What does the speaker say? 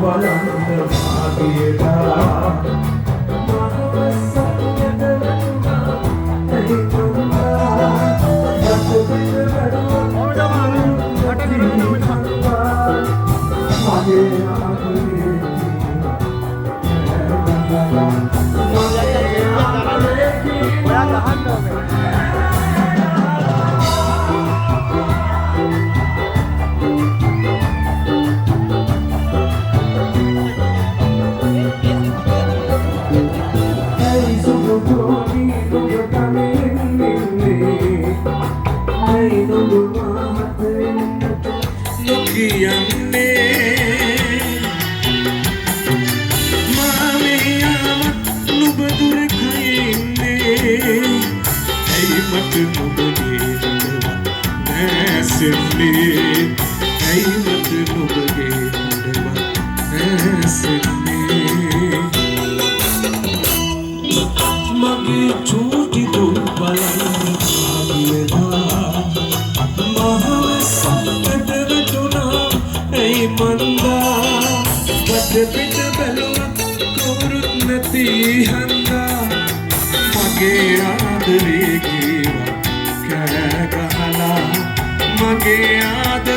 බලන්න මාගියදා මහවැස්සක් මැද වැටුණා ඇයි මන්දා බට පිට බැලුවත් කවුරුත් නැති හන්දා මගේ ආදරේ කීවා කෑ ගහලා මගේ ආදරේ කීවා. ඔයා ගහන්න ඕනේ. ඇයි සුබ දෝනි නුඹ තනියෙන් ඉන්නේ? ඇයි නුඹ මා හත එන්නට නොකියන්නේ? මා මේ ආවත් නුඹ දුර ඉන්නේ. ඇයි මට නුඹගේ හඬවත් නැසෙන්නේ? ඇයි මට නුඹගේ හඬවත් නැසෙන්නේ? මගේ චූටි දුක් බලන්න මාගියදා මහවැස්සක් මැද වැටුණා ඇයි මන්දා බට පිට බැලුවත් කවුරුත් නැති හන්දා මගේ ආදරේ කීවා කෑ ගහලා මගේ ආදරේ.